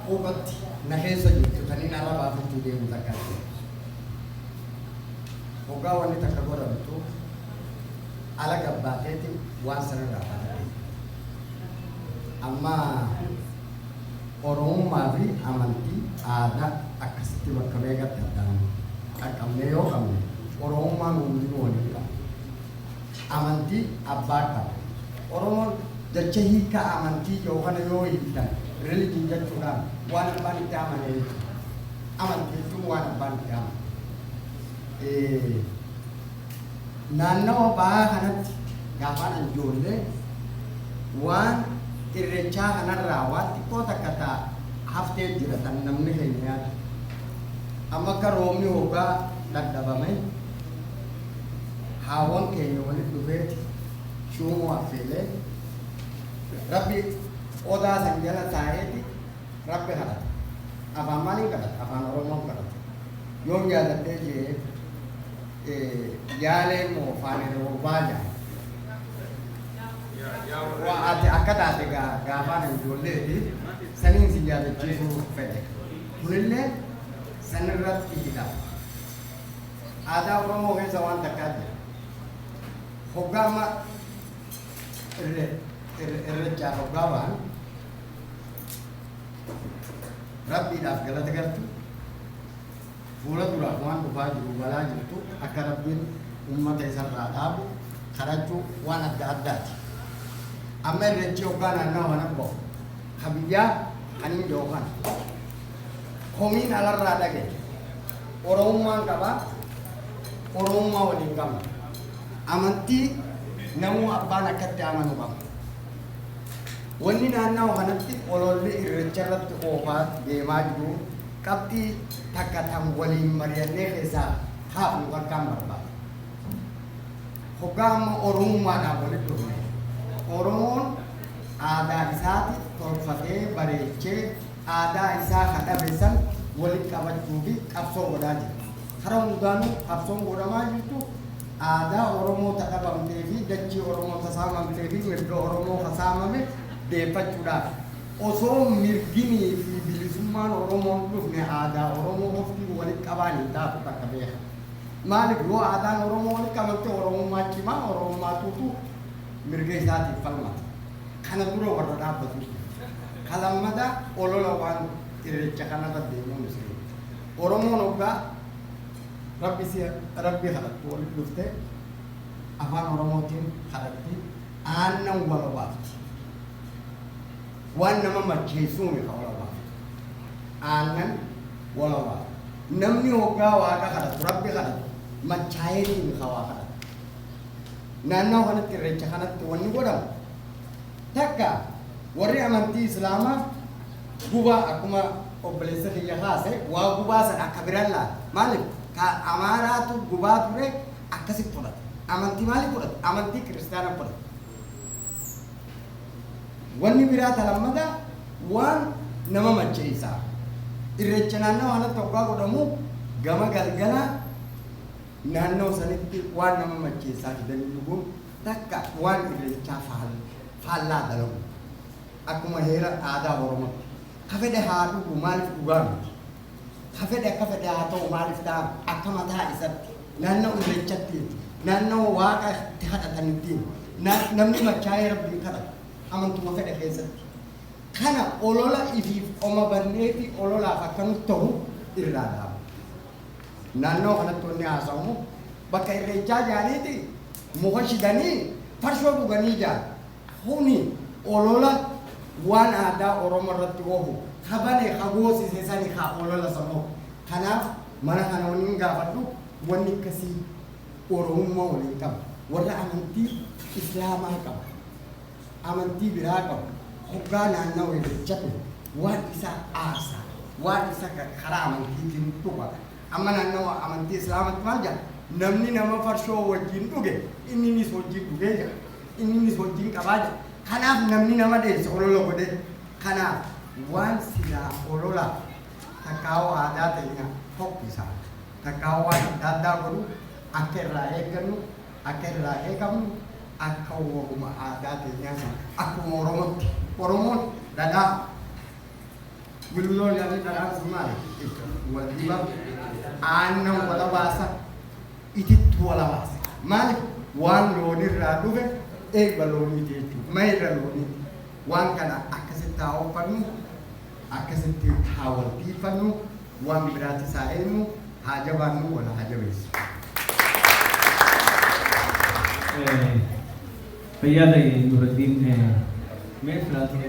Quuqatti na keessa jirtu taniin arra baafachuu deemu takka jira. Hoggaa wanni takka godhamtu ala gabbaateeti waan sanirraa baratee. Amma Oromummaa fi amantii aadaa akkasitti bakka meeqatti addaan qaqqabnee yoo qabne, Oromummaan hundinuu waliin qaba. Amantii abbaa qaba. Oromoon jecha hiikaa amantii jedhu kana yoo hiiktan, religion jechuudhaan waan abbaan itti amane jechuudha. Amantii jechuun waan abbaan itti amane. Naannawa bahaa kanatti gaafaan an ijoollee waan irrechaa kanarraa waan xiqqoo takka ta haftee jira tan namni keenya yaadu. Amma akka roobni hoggaa dhadhabame haawwan keenya walitti dhufeeti shuumoo affeelee Rabbi odaa san jala taa'eeti Rabbi kadhata. Afaan maaliin kadhata? Afaan Oromoon kadhata. Yoom yaadadhee jee yaalee moo faanee roobaa jaa. Waa ati akka taate gaafaan ijoolleeti saniin si yaadachiisuu fedhe. Kunillee sanirratti hidhama. Aadaa Oromoo keessa waan takkaa jira. Hoggaa amma irrechaaf hoggaa ba'an Rabbiidhaaf galata galchu, fuula duraaf waan dhufaa jiru, balaa jirtu akka Rabbiin ummata isarraa dhaabu kadhachuu, waan adda addaati. Amma irreechi hoggaa naannawa kana bahu ka biyyaa kan hin jiru kana. Komiin alarraa dhagaye. Oromummaan qabaa, Oromummaa waliin qabna. Amantii namuu abbaan akkatti amanu qaba. Wanni naannawa kanatti ololli irreecha irratti oofaa deemaa jiru qabxii takka tan waliin mari'annee keessaa kaafnu takkaan barbaada. Hoggaa amma Oromummaadhaan walitti dhufne, Oromoon aadaa isaati tolfatee bareechee aadaa isaa ka dhabe san walitti qabachuu fi qabsoo godhaa jira. Kara hundaanuu qabsoon godhamaa jirtu aadaa Oromoo ta dhabamtee fi dachii Oromoo ta saamamtee fi mirga Oromoo ka saamame deeffachuudhaaf. Osoo mirginii fi bilisummaan Oromoo hin dhufne aadaa Oromoo qofti walitti qabaan hin taatu, takka beeka. Maaliif? Yoo aadaan Oromoo walitti qabamte Oromummaa cimaa, Oromummaa tuutu mirga isaatiif falmata. Kana dura warra dhaabbatu jira. Ka lammataa olola waan irreecha kanarra deemuun isin. Oromoon hoggaa Rabbi si Rabbi kadhattu walitti dhufte afaan Oromootiin kadhatti, aannan wal obaafti. Waan nama macheessuumi ka wal obaaftu. Aannan wal obaafti. Namni hoggaa Waaqa kadhatu, Rabbi kadhatu, machaayeetiimi ka waa kadhatu. Naannawa kanatti irreecha kanatti wanni godhamu takka warri amantii Islaamaa gubaa, akkuma obboleessa kiyya kaase, waa gubaa san akka biraan laala. Maaliif? Ka Amaaraatu gubaa ture akkasitti fudhata. Amantii maalii fudhata? Amantii kiristaana fudhata. Wanni biraa ta lammataa waan nama macheessaa. Irreecha naannawa kanatti hoggaa godhamu gama galgalaa naannoo sanitti waan nama macheessaa fidanii dhuguun takka waan irreechaa faallaa dalagu. Akkuma heera aadaa Oromootti. Ka fedhe haa dhugu, maaliif dhugaa miti? Ka fedhe akka fedhe haa ta'u, maaliif ta'a? Akka mataa isatti naannoo irreechatti, naannoo Waaqa itti kadhatanitti namni machaa'ee Rabbiin kadhatu amantuma fedhe keessatti. Kana olola ifiif qoma bannee fi ololaaf akka nutti ta'u irraa dhaabu. Naannoo kanatti wanni haasa'amu bakka irreechaa jaaniiti muka shidanii farshoo dhuganii jaan. Kuni olola waan aadaa Oromo irratti oofu ka bane, ka goosise sani ka olola san oofu. Kanaaf mana kana wanni hin gaafadhu, wanni akkasii Oromummaa waliin qaba. Warra amantii Islaamaa qabu, amantii biraa qabu, hoggaa naannawa irreecha dhufu waan isa aarsa, waan isa karaa amantiitiin tuqa. Amma naannawa amantii Islaamatti maal jedha? Namni nama farshoo wajjin dhuge inninis wajjin dhugee jedha. Inninis wajjin qabaa jedha. Kanaaf namni nama dheessa olola godhe. Kanaaf waan silaa olola takkaa'oo aadaa teenya fokkisa, takkaa'oo waan adda addaa godhu akka irraa eeggannu, akka irraa eegamnu, akka waguma aadaa teenyaa sana akkuma Oromootti. Oromoon dhadhaa Gulloon yaadni dhadhaan sun maali? Wal diba, aannan wala baasa, itittu wala baasa. Maaliif? Waan loonirraa dhufe eegba looniiti jechuudha. Mayra looniiti. Waan kana akkasitti haa ooffannu, akkasitti haa wal tiifannu, waan biraatis haa eenyu, haa jabaannu, wal haa jabeessu. Fayyaa ta'e, Nuraddiin. Mee filaatee